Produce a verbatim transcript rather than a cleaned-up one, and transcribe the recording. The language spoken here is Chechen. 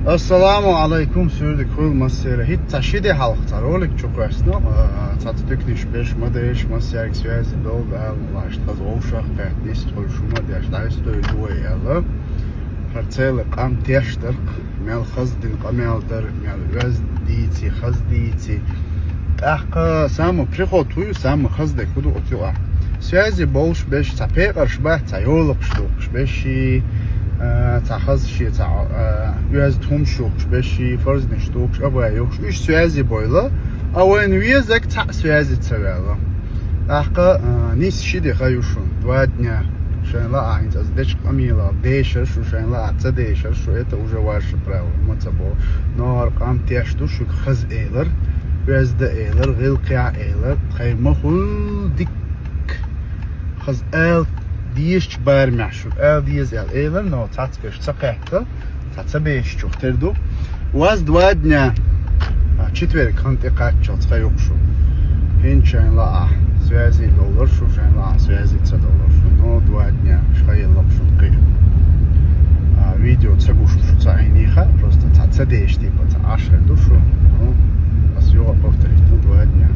Ассаламу алайкум, суьрдиг хуьлда массеран. ХӀинца цхьа ши де хьалха цхьа ролик чу кхоьссина, а, цхьацца туькниш беш ма дайша, массаьрга связи долда аьлла, лаьшта хаза вовшах кхетта, нисдолуш хӀума деш, дӀасадойла вай аьлла. ХӀара цӀе йолу къам тешна дара-кх, мел хаза дина къамел дара, мел оьзда дийци, хаза дийци. ТӀаккха самый приход хӀун ю, самый хаза де хӀун ду оцу юкъахь? Связи болуш беш, цхьа пекъарш бац, цхьа йолакхаш духкуш беш, а, цхьа хаза шен, цхьа, а, оьзда хӀумаш юхкуш беш, фарзанаш тухуш, а бай юхкуш. Уьш связи бойла, а вайна везарг цхьаъ связи ца ваьлла. ТӀаккха, а, нийса ши де хан ю шуна, два дня. Шайн лаахь хӀинца аса дечу къамелах дешар шу, шайн лаахь ца дешар шу, это уже ваше право, ма ца бо. Но хӀара къам тешна ду шуьга хаза элар, оьзда элар, гӀиллакхехь элар, тхайн ма хуьллу дика хаза ала дезачу барамехь шуьга ала деза аьлла элар, но цхьацца беш ца кхетта, цхьа ца бешачух тера ду. Вас два дня, а, четверг хан тӀекхаччалц хан ю-кх шу. ХӀинца шайн лаахь связи доллар шу, шайн лаахь связи ца доллар шу. Но два дня ша елла-кх шуна кхин. А, видео ца гуш шу ца Ӏийний хаьа, просто цхьа ца дешаш, типа, цхьа Ӏаш хир ду шу. Ну, аса юха повторить ду два дня.